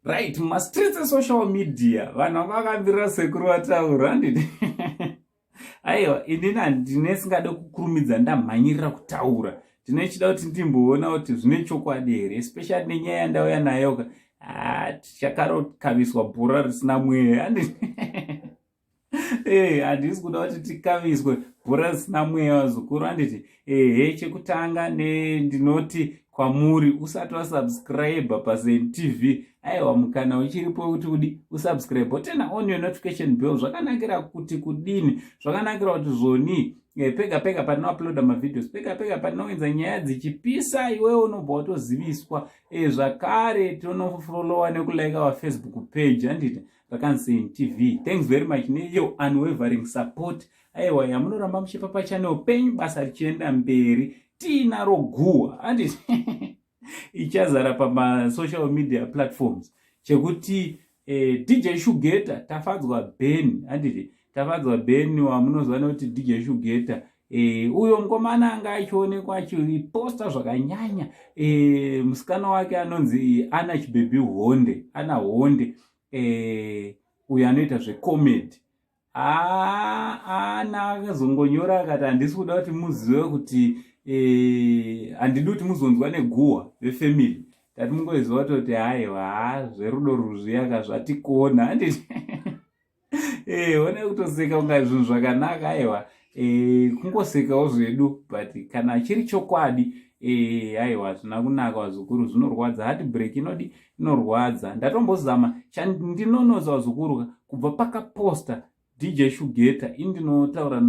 Right, mumastreets esocial media vanhu vanga vakamirira sekuru vataura, handiti? Aiwa, inini handine singade kukurumidza ndamhanyirira kutaura. Ndinochida kuti ndimboona kuti zvine chokwadi here, especially nenyaya yandauya nayoka. Ah, tichakarokaviswa bhora risina mweya, handiti? Eh, handisi kuda kuti tikaviswe bhora risina mweya, vazukuru, handiti? Ehe, chekutanga ndinoti kwamuri usati wasubscribe paZen TV, aiwa, mukana uchiripo wekuti udi usubscribe, woturn on your notification bell. Zvakanakira kuti kudini? Zvakanakira kuti zvoni pega pega patinouploada mavideos, pega pega patinoenza nyaya dzichipisa, iwewe unobva watoziviswa. Zvakare tonofollowa nekulike our Facebook page, handiti? Rakanzi TV. Thanks very much neyo unwavering support, aiwa, yamunoramba muchipa pachannel penyu, basa richienda mberi. Tiinaro guhwa, handiti? Ichazara pamasocial media platforms chekuti DJ Shugeta, Tafadzwa Ben, handiti? Tafadzwa Ben wamunoziva nekuti DJ Shugeta, uyo mukomana anga achionekwa achiposta zvakanyanya musikana wake anonzi Ana Chibhebhi Honde, Ana Honde, uyo anoita zvecomedy. Ana akazongonyora akati, "Handisi kuda kuti muzive kuti handidi kuti muzonzwa neguhwa vefamily. Tati mungoziva kutoti haiwa, zverudo ruzviyaka zvatikona," handiti? One kutoseka kunga zvinhu zvakanaka. Aiwa, kungosekawo zvedu, but kana chiri chokwadi, aiwa, hazvina kunaka, vazukuru, zvinorwadza. Heartbreak inodi inorwadza. Ndatombozama chandinonoza, vazukuru, kubva pakaposta DJ Shugeta, indinotaura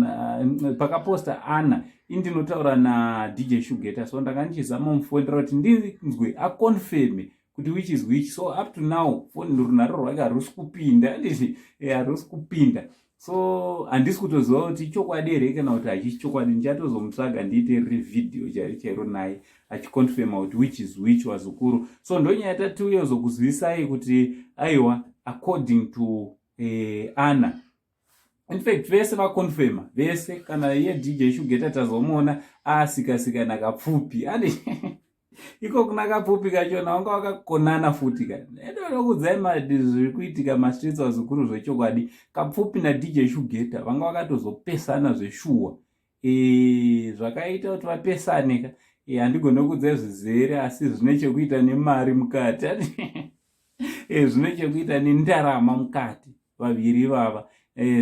pakaposta Ana, indinotaura naDJ Shugeta, so ndanga ndichizama mufonera kuti ndinzwe aconfirme kuti which is which. So up to now foni, runhare rwake harusi kupinda, handiti? Harusi kupinda, so handisi kutoziva kuti ichokwadi here kana kuti hachisi chokwadi. Ndichatozomutsvaga ndiite riri vhidhiyo chairo chairo naye achiconfirma kuti which is which, wazukuru. So ndonyaya tatiuye zokuzivisai kuti aiwa, according to Ana, in fact vese vaconfirma vese, kana iye DJ Shugeta tazomuona asikasika nakapfupi ane iko kuna kapfupi kachona wanga wakakonana futi ka. Ndokudzai zviri kuitika mastreets, vazukuru, zvechokwadi kapfupi naDJ Shugeta vanga vakatozopesana zveshuwa. Zvakaita kuti vapesane ka, handigone kudzai zvizere, asi zvine chekuita nemari mukati, zvine chekuita nendarama mukati. Vaviri ivava,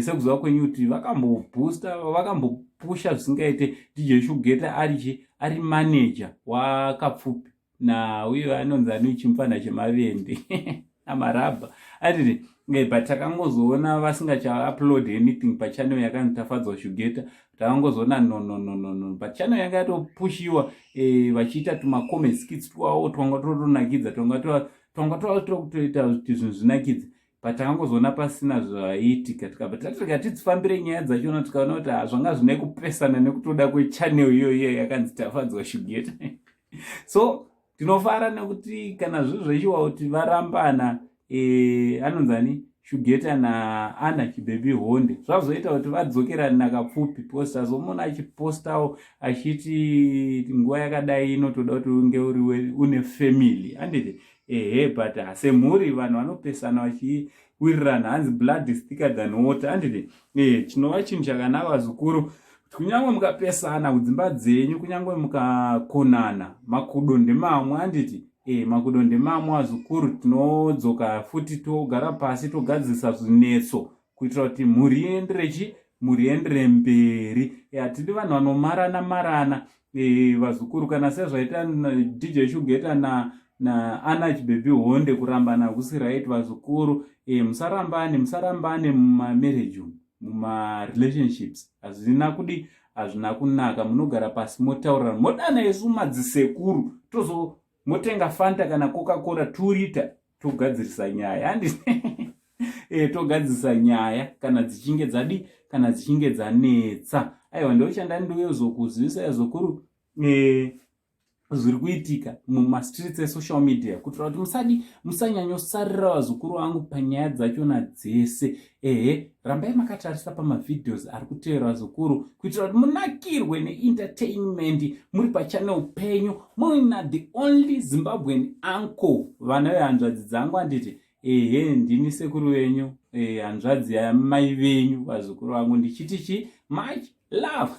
sekuziva kwenyu kuti vakamboboosta, vakambopusha zvisingaite. DJ Shugeta arichi ari manager wakapfupi nauyo anonzi ani, chimufana chemavende amarabha atiti, but takangozoona vasingachaupload anything pachannel yakanzi Tafadzwa Shugeta. Takangozoona no, no, no, no, no, but channel yanga yatopushiwa, vachiita tumacomedy skits twavo twanga totonakidza, twanga twatokutoita kuti zvinhu zvinakidze, but takangozoona pasina zvaiitika. Tikabva tati rega tidzifambire nyaya dzachona, tikaona kuti zvanga zvine kupesana nekutoda kwechannel iyoyo yakanzi Tafadzwa Shugeta. So tinofara nekuti kana zviri zvechiwa kuti varambana, anonzani, Shugeta naAna Chibhebi Honde, zvazoita kuti vadzokerane nakapfupi, because tazomuona achipostawo achiti nguva yakadai inotoda kuti unge uri une family, handiti? Ehe, but semhuri vanhu vanopesana vachiwirirana. Hanzi blood is thicker than water, handiti? Chinova chinhu chakanaka, vazukuru, kuti kunyange mukapesana kudzimba dzenyu, kunyange mukakonana, makudo ndemamwe, handiti? Makudo ndemamwe, vazukuru. Tinodzoka futi togara pasi, togadzirisa zvinetso kuitira kuti mhuri iendere chi mhuri iendere mberi. Hatidi vanhu vanomarana marana, vazukuru, kana sezvaita DJ Shugeta naAna Chibhebi Honde. Kurambana hakusi right, vazukuru. Musarambane, musarambane mumamarriage umu, mumarelationships. Hazvina kudi, hazvina kunaka. Munogara pasi, motaurirana, modana isu madzisekuru, tozo motenga Fanta kana Coca-Cola 2 litre, togadzirisa nyaya, handiti? Togadzirisa nyaya kana dzichinge dzadi, kana dzichinge dzanetsa. Aiwa, ndochanda ndiuye zokuzivisa, zukuru. Zviri kuitika mumastreets esocial media, kuitira kuti musadi musanyanyosarira vazukuru vangu panyaya dzachona dzese. Ehe, rambai makatarisa pamavideos ari kutevera, vazukuru, kuitira kuti munakirwe neentertainment muri pachannel penyu, muina the only Zimbabwean uncle. Vana vehanzvadzi dzangu, handiti? Ehe, ndini sekuru venyu, hanzvadzi yamai venyu, vazukuru vangu, ndichiti chi much love.